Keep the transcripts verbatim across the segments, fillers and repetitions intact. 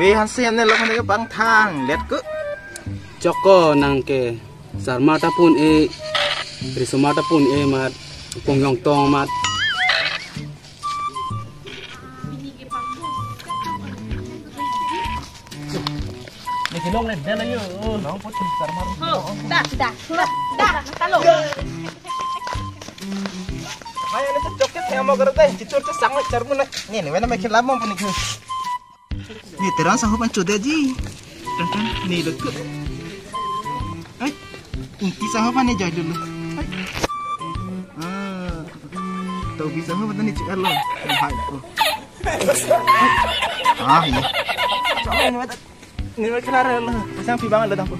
Eh, hanse ne lo hane ke bang thang let ko. Choko nang ke sarma ta pun e, risoma ta pun e mat, pong yong tong mat. Ni kilong le dela yo. Nang po chim sarma. Ho, da, da, da, da, talo. Hai, ane to chok ke thema kar de, chitur che sang le charmu na. Ni, ni, wena me khela mong puni khu. Ni Teron sahu pan choda ji. Tan, tan, ni lo ko. Ai, Ingti sahu pan ni jai dulu. Ai. Ah, Tobi sahu pan ni chik alo. Hai ko. Ah, iya. Chok ni mata. Ni mata klar lo. Pasang pi bang lo dam ko.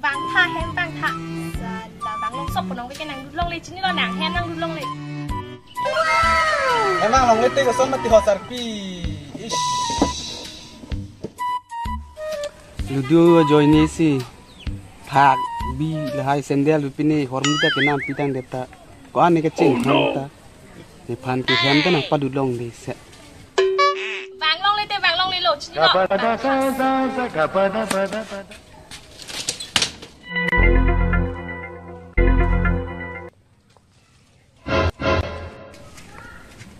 Bang tha hem bang tha. Sala bang long sop ponong ke nang dut longle chini lo nang hem nang dut longle. Emang longle te koson mati ho sarpi. Ish. Ludu ajoine si. Phak bi lahai sandal bi pine hormu ta kenam pitang deta. Ko ane ke ching ta. Nephan ke hem ta nang padut longle se. Bang longle te bang longle lo chini lo.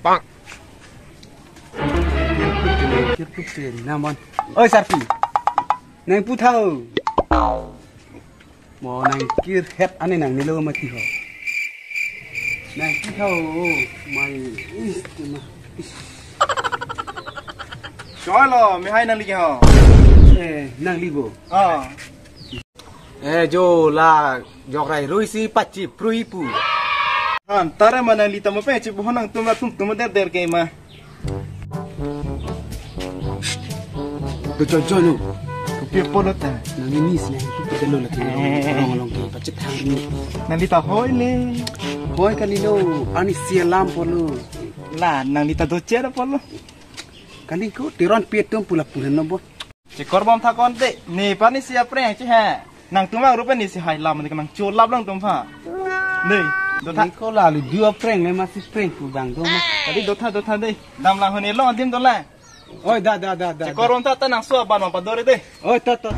Bang. Kirpuk chen naman. Oi sarpi. Nang pu tha ho. Mo nang kir het ane nang nilo mati ho. Nang pu tha ho. Mai is tima. Choi lo, me hai nangli ke ho. Eh, nangli bo. Ah. Eh, jo la jok rai rui si pachi prui pu. Han, tara ma nangli tamo pe chip ho nangtum atum tum der der ke ma. Do jo jo no. Kopi apot lo ta. Nang ini sini kopi kalo lagi. Eh. Long long ke pachit thang ni. Nangli ta hoi le. Hoi kali lo. Ani si alam apot lo. La, nangli ta doche apot lo. Kali ko Teron pi atum pula pula no bo. Chekor bom tha kon te, ne pani si apreng che he. Nangtum ang rupen ni si hai lam ni nang cho lap lang tum pha. Ne, do tha. Ni ko la lu du apreng le masi preng pu bang do ma. Tadi do tha, do tha de. Dam lang hone long adim do la. Oi, da, da, da, da. Chekor bom tha ta nang so ban ma padore de. Oi, ta, ta.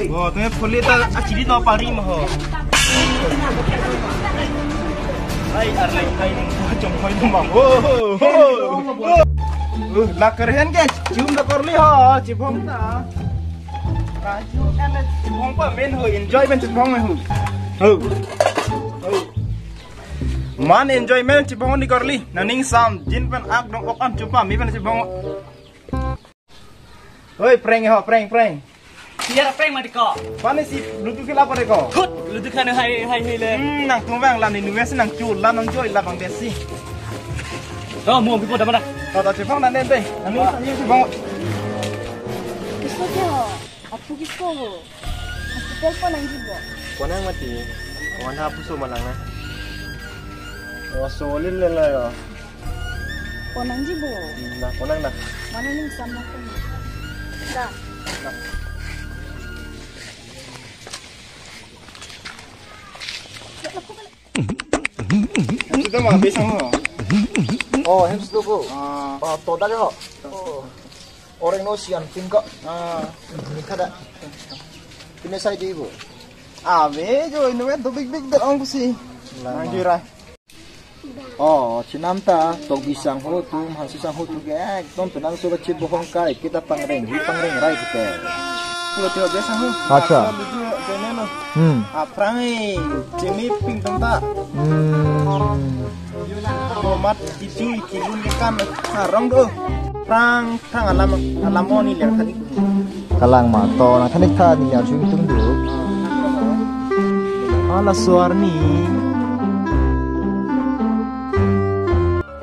Bo, tumi phuli ta achili no pari mo ho. Ai, arleng kai ni, jong hoi mo ho. Ho, ho, ho. Uh, la kerhen ke, chum da korli ho, chibong ta. Chibong pa main ho, enjoyment chibong ho. Ho. Ho. Man enjoyment chibong ni korli. Naning sam jin pen ak dong ok an chupa mi pen chibong. Hoi, prank ho, prank, prank. Siar prank mati ko. Pani si ludu khela pare ko. Hut, ludu khana hai hai hai le. Hmm, nangtum bang la ni nuwe si nang chul la nang joy la bang desi. To mu pipo damada. To to chibong na nen de. Ani sa ni chibong. Kisko kya ho? Apu kisko ho? Hospital ko nangjibo? Konang mati. Konang apu so malang na. Oh, solin le la yo. Konang jibo? Na, konang na. Mana ning sam na konang. Da. Sudah mau habis sama? Oh, hem sudah bu. Ah. Oh, toda ke ho. Oh. Orang no sian pin ko. Ah. Ini kada. Pine sai di bu. Ave jo ini wet do big big dot ong kusi. Nang jura. Oh, chinam ta, Tobi sangho atum, Hansi sangho atum ke, ekdom penang so kachip bohong kai, kita pangreng, hi pangreng rai kita. Pulo tio biasa ho. Acha. Ludu jene no. Hmm. Aphrang e, chimi ping tum ta. Hmm. Tomat, kichu, kilun, ikan, arong do. Aphrang Thang alam, alam oni le thanik. Kalang ma to nang thanik tha ni ya chum tum du. Ala suar ni.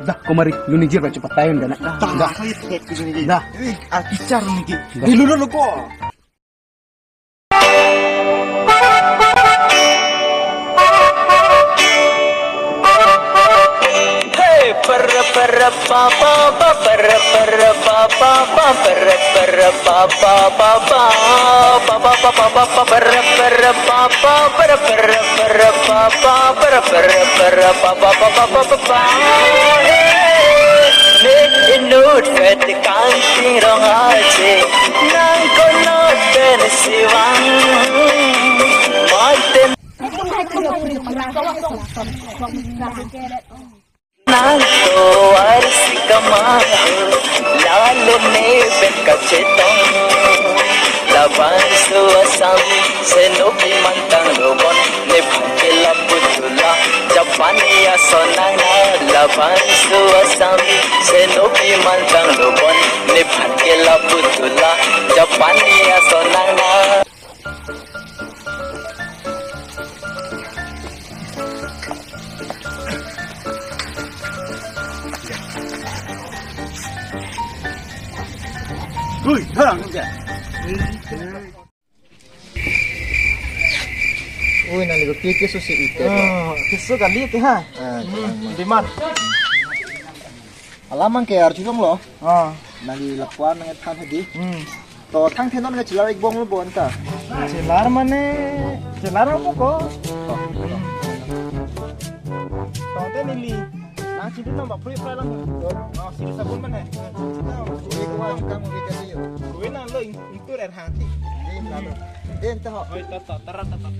Dah, komari, lu ni jir baca patayon dana. Dah, dah. Dah. Dah. Ih, ah, ichar ni ki. Dah. Di lulu lu ko. Hey, para Ne inut vet kangting rong aje nang konot pen sivang. Maten nang tovar si kamaho, lale ne pen kachetong. Labangso asam senopi mantang lobon, nephan ke lapu tula, Japan ason nang na. Labangso asam senopi mantang lobon, nephan ke lapu tula, Japan ason nang na. Ui, tharang nang ke. Ui, nangli ko ke keso si ite. Oh, keso kali ke ha? Ah, hmm, demand. Alam nang ke arjulonglo. Ah. Nangli lapuan nangthan hedi. Hmm. To thangthe non ke chelar-ik bom lo bonta. Chelar mane, chelar apo ko. To. To te neli. Nang chidun nang bapri prai lang. To. Oh, sini sabun mane. Ini ko ang kamu ikan iyo. Gue nang lo ing-, ingtur er hang ti. Ini lalu. Ini to. Oi, to, to, tara, to, to.